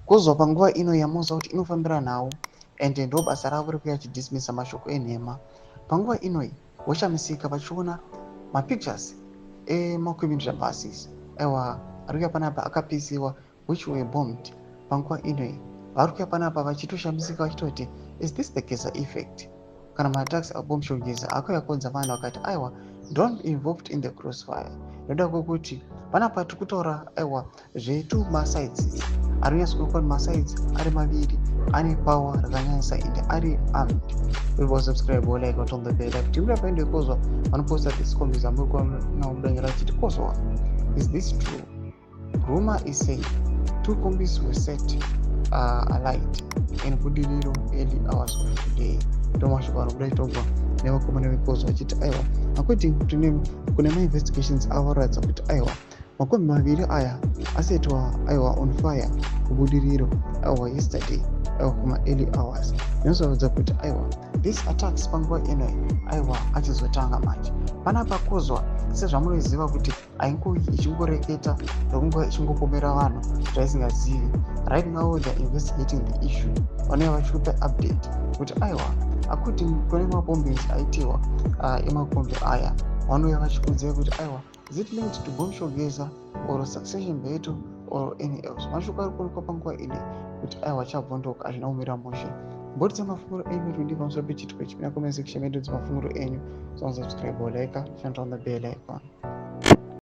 Kozwa panguva ino yamunoziva kuti inofambira nhau and ndo basa ravo rekuya achidismissa mashoko enhema. Panguva inoi voshamisika vachiona mapictures emacommunity buses, aiwa, ari kuya panapa akapisiwa, which were bombed. Panguva inoi vari kuya panapa vachitoshamisika vachitoti, "Is this the Geza effect?" Kana maattacks aBombshell Geza akauya kuudza vanhu vakati, "Aiwa, don't be involved in the crossfire," noda kwekuti panapa tiri kutaura, aiwa, zvetu masides ari kunyatsokuonekwa kuti masides ari maviri ane power rakanyanyisa ende ari armed. Subscribe, like, on the bell. Kuti muri paende kozwa vanoposta this comments amuri kuona mudanyira achiti, "Kozwa, is this true? Rumor is saying two combis were set alight in Budiriro early hours of today." Ndo mashoko anobuda chitogwa nevakomana vekozwa vachiti, aiwa, according kune mainvestigations avaratidza kuti, aiwa, makombi maviri aya asetwa, aiwa, on fire kuBudiriro, aiwa, yesterday, aiwa, kuma early hours. Zvinozoratidza kuti, aiwa, these attacks panguva ino, aiwa, achizotanga manje. Panapa kozwa, sezvamunoziva kuti haingoi ichingoreketa zvokunguva ichingopomera vanhu zvaisingazivi. Right now they are investigating the issue. Vanouya vachikupa update kuti, aiwa, according kune mabombings aitiwa emakombi aya, vanouya vachikuudzai kuti, aiwa, is it linked to Bombshell Geza or succession battle or any else? Mashoko ari kuonekwa panguva ine kuti, aiwa, chabvondoka, hazvina kumira mushe. Mbotidza mafunguro enyu rwindi pamusoro pechitiko ichi. Mina comment section medu dzemafunguro enyu. So subscribe, like, turn on the bell icon.